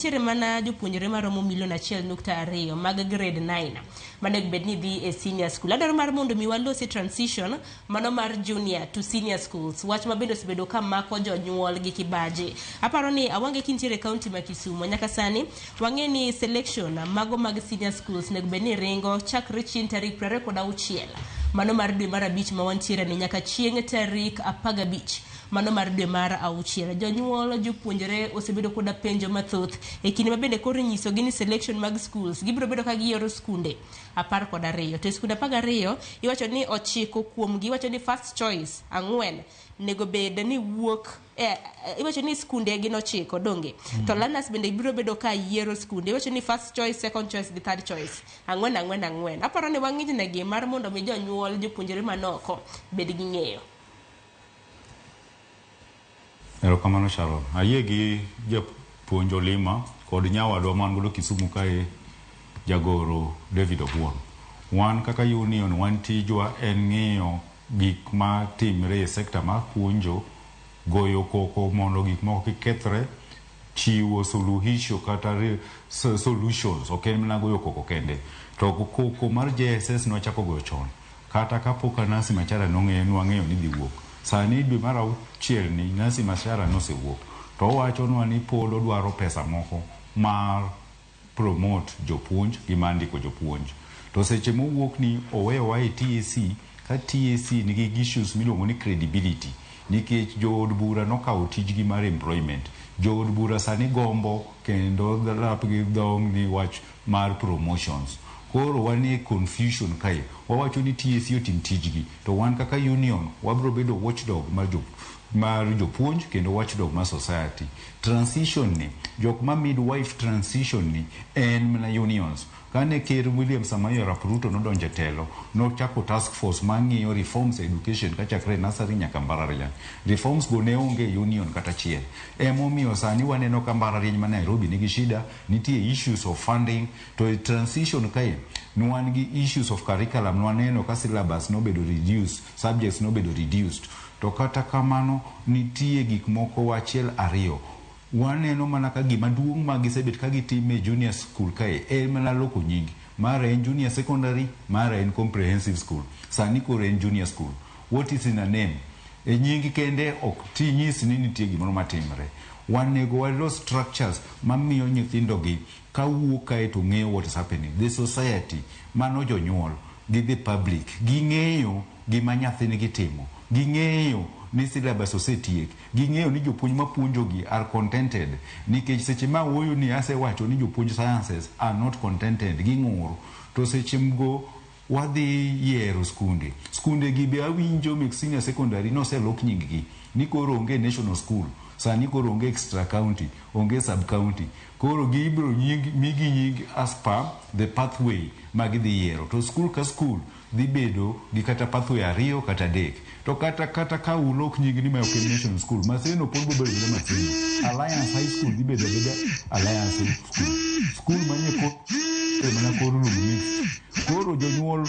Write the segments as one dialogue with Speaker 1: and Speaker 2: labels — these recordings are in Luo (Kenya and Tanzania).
Speaker 1: Nitiere mana jopuonjre maromo milion 1.2 mag grade 9 manego bed ni dhi e senior school. Adwaro mar mondo mi walosi transition mano mar junior to senior schools. Wach ma bende osebedo ka mako jonyuol gi kibaji. Aparo ni awange kintiere e county ma Kisumo nyaka sani wang'e ni selection mago mag senior schools nego bed ni ringo chakre chieng' tarik 26 mano mar dwe mar abich ma wantiere ni nyaka chieng' tarik 15 mano mar dwe mar auchiel. Jonyuol, jopuonjre osebedo koda penjo mathoth e kinde ma bende koro inyisogi ni selection mag schools gibiro bedo ka giyiero skunde 12. To e skunde 12 iwacho ni ochiko kuomgi iwacho ni first choice ang'wen nego bed ni wuok e, iwacho ni skunde gin ochiko donge to learners bende biro bedo ka yiero skunde iwacho ni first choice second choice gi third choice ang'wen ang'wen ang'wen aparo ni wang'ijnegi mar mondo mi jonyuol jopuonjre manoko bed gi ng'eyo.
Speaker 2: Erokamano Sharon. Ayie gi japuonj Olima kod nyawadwa man godo Kisumu kae jagoro David Obuon. Wan kaka union wan tijwa en ng'iyo gik ma timre e sekta mar puonjo, goyo koko mondo gik moko kik kethre, chiwo suluhisho kata solutions, ok en mana goyo koko kende. To koko mar JSS nwachako goyo chon. Kata kapok Nancy Macharia nong'eyo nwang'eyo ni dhi wuok. Sani dwe mar auchiel ni Nancy Macharia nosewuok. To owachonwa ni pod odwaro pesa moko mar promote jopuonj gi mar ndiko jopuonj. To seche mowuok ni oweyowa e TSC, ka TSC nigi issues miluongo ni credibility nikech jood bura nokawo tijgi mar employment. Jood bura sani gombo kendo lap gi dhong ni wach mar promotions. Koro wanie confusion kae. Wawacho ni TSC otim tijgi to wan kaka union wabro bedo watchdog mar jo mar jopuonj kendo watchdog mar society. Transition ni, jok ma midwife transition ni en mana unions. Kane ker William Samoei Arap Ruto nodonjo e telo, nochako task force mang'iyo reforms e education kachakre e nursery nyaka mbalariany. Reforms go ne onge union kata achiel. Emomiyo sani waneno ka mbalariany ma Nairobi nigi shida, nitie issues of funding, to e transition kae, nwan gi issues of curriculum, nwaneno ka syllabus nobedo reduced, subjects nobedo reduced. To kata kamano, nitie gik moko achiel ariyo. Waneno mana ka gima duong' ma gisebet ka gitime e junior school kae en mana loko nying. Mara en junior secondary, mara en comprehensive school. Sani koro en junior school. What is in a name? E nying kende ok ti nyis ni nitie gimoro matimre. Wanego walos structures mamiyo nyithindo gi kawuok kae to ng'eyo what is happening. The society, mano jonyuol gi the public, ging'eyo gima nyathinigi timo. Ging'eyo ni syllabus osetiek. Ging'eyo ni jopuonj mapuonjogi are contented. Nikech seche ma awuoyo ni asewacho ni jopuonj sciences are not contented, ging'ur. To seche go wadhi yiero skunde. Skunde gi be awinjo mek senior secondary noselok nying gi. Ni koro onge national school. Sani koro onge extra county, onge sub county. Koro gibiro nying, migi nying as per the pathway ma gidhi yiero. To school ka school dhi bedo gi kata pathway ariyo kata adek. To kata kata ka ulok nying ni ma ok en national school, Maseno pod biro bedo abeda Maseno. Alliance High School dhi bedo abeda Alliance High School. School manie kor mana kor lum mixed. Koro jonyuol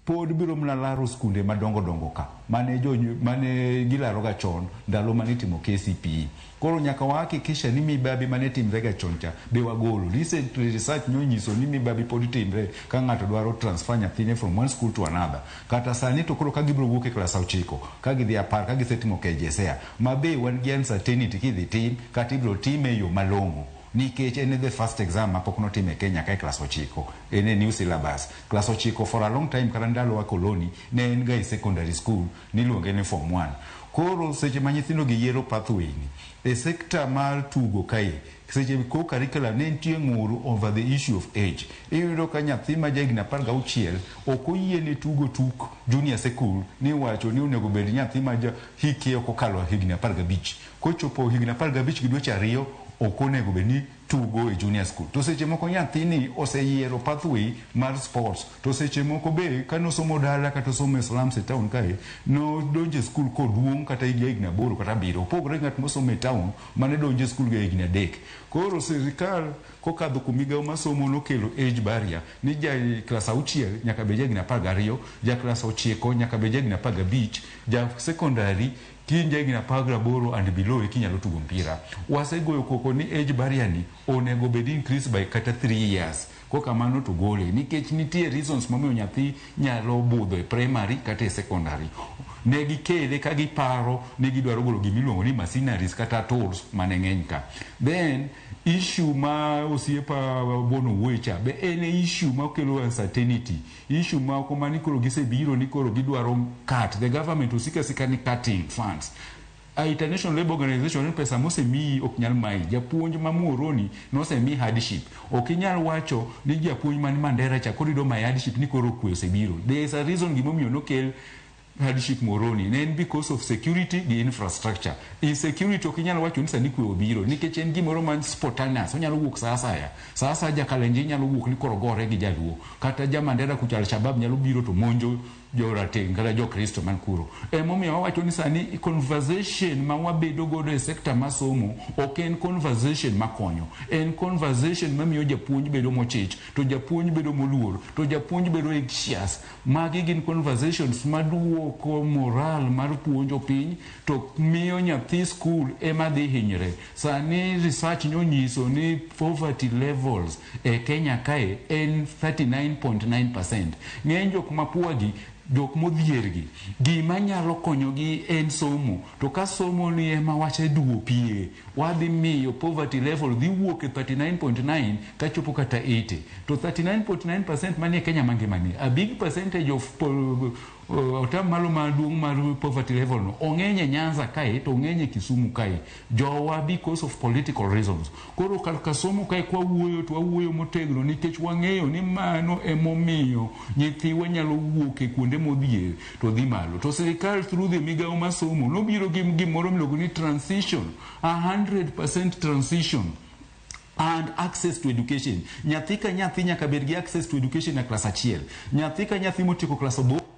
Speaker 2: pod biro mana laro skunde madongo dongo ka mane jo mane gilaro ga chon ndalo mane itimo KCPE. Koro nyaka wahakikisha ni mibabi mane timre ga chon cha be wagolo. Recently research nonyiso ni mibabi pod timre ka ng'ato dwaro transfer nyathine from one school to another. Kata sani to koro ka gibiro wuok e klas 9 ka gidhi 10 ka gisetimo KJSEA ma be wan gi uncertainty kidhi tim kata ibiro time e yo malong'o. Nikech en e the first exam mapok notim e Kenya ka e klas 9. En e new syllabus. Klas 9 for a long time kata ndalo wa koloni ne en ga e secondary school niluonge ni form 1. Koro seche ma nyithindo gi yiero pathway ni e sector mar tugo kae seche ko curriculum ne nitie ng'ur over the issue of age. Iyudo ka nyathi ma ja higni 16 ok oyiene tugo tuk junior second ni wacho ni onego bed nyathi ma ja hike ok okalo higni 15. Kochopo higni 15 gi dweche 2 ok onego bed ni tugo e junior school. To seche moko nyathini oseyiero pathway mar sports. To seche moko be kanosomo dala kata osomo e slums e town kae, nodonjo e school koduong' kata ja higni 8 kata 7. Opogore gi ng'at mosomo e town mane donjo e school gi higni 3. Koro sirikal kokadho kuom migawo mar somo nokelo age barrier ni ja klas 6 nyaka bed ja higni 12, ja klas 9 nyaka bed ja higni 15, ja secondary Ki in jahigni 18 and below eka inyalo tugo mpira. Wasegoyo koko ni age barrier ni onego bed increase by kata 3 years. Kokamano to gole nikech nitie reasons momiyo nyathi nyalo budho e primary kata e secondary. Ne gikele ka giparo ni gidwaro golo gimiluongo ni machineries kata tools mane ng'eny ka. Then issue ma osiepa Bono wuoye cha be en issue makelo uncertainty. Issue moko mani koro gisebiro ni koro gidwaro cut. The government osika sika ni cutting funds. International Labour Organization ni pesa mosemiyi ok nyal mayi. Japuonj ma Muhoroni nosemi hardship. Ok inyal wacho ni japuonj man Mandera cha koro yudo my hardship ni koro kwe osebiro. There is a reason gimomiyo nokel hardship Muhoroni. Ne en because of security gi infrastructure. Insecurity ok inyal wacho ni sani kwe obiro nikech en gimoro man spontaneous. Onyalo wuok sa asaya. Sa asaya jakalenjin nyalo wuok ni koro gore gi jaluo. Kata ja Mandera kucha Al-Shabaab nyalo biro to monjo jorateng' kata jokristo man kuro. Emomiyo wawacho ni sani conversation ma wabedo godo e sector mar somo ok en conversation makonyo. En conversation mamiyo japuonj bedo mochich, to japuonj bedo moluor, to japuonj bedo anxious. Magi gin conversations maduoko moral mar puonjo piny to miyo nyathi skul ema dhi hinyre. Sani research nonyiso ni poverty levels e Kenya kae en 39.9%. Ng'eny jok ma poor gi jok modhier gi gima nyalo konyogi en somo to ka somo ni ema waseduopie wadhi miyo poverty level dhi wuok e 39.9 kachopo kata 80 to 39.9% manie Kenya mangima ni a big percentage of otam malo maduong' mar poverty level no ong'eny e Nyanza kae to ong'eny e Kisumu kae jowa because of political reasons koro kar ka somo kae kwawuoyo to wawuoyo motegno nikech wang'eyo ni mano emomiyo nyithiwa nyalo wuok e kuonde modhier to dhi malo to sirikal through the migawo mar somo nobiro gi gimoro miluongo ni transition 100% transition and access to education nyathi ka nyathi nyaka bed gi access to education e klas achiel nyathi ka nyathi motieko klas 8.